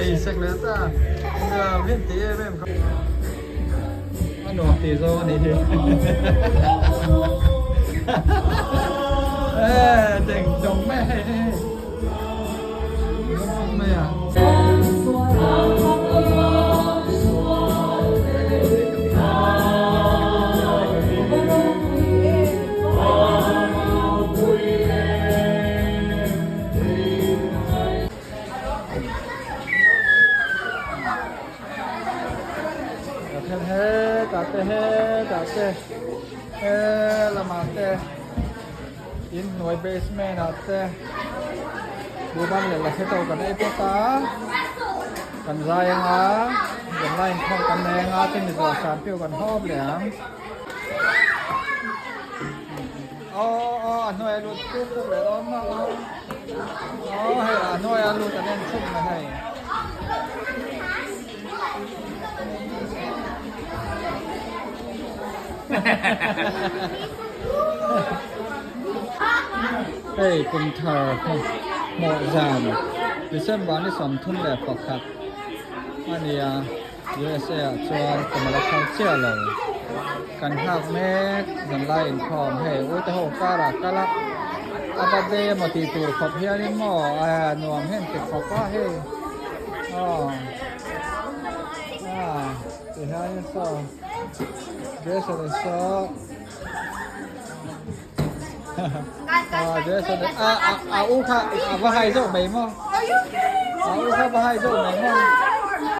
Ei sek leh ta. Nuam hian ti em em kha. A nuam tih zawng a nih hi. Ee cheng chawng mai hei hei hei. Lawm mai a. He tah te he tah te he lamah te in hnuai basement ah te buhban leh la hre to kan ei phawt a kan zai anga zanlai inkhawm kan nei anga chumi zawh hran piu kan hawp leh ang. Aw aw a hnuai a lut puk puk leh dawn mak a aw hei a hnuai a lut an en chhuk mai hei. Hei kum thar hmawh zan December ni 31 a nia. USA ah chuan kum a la thar chiah lo. Kan nghak mek zanlai inkhawm hei uite ho karah kal a a birthday emaw tih tur khawp hianin maw a nuam hian ti khawp a hei aw a ti hianin saw Jason in saw a Jason a a u kha a va hai zawk mai maw a u kha va hai zawk mai maw.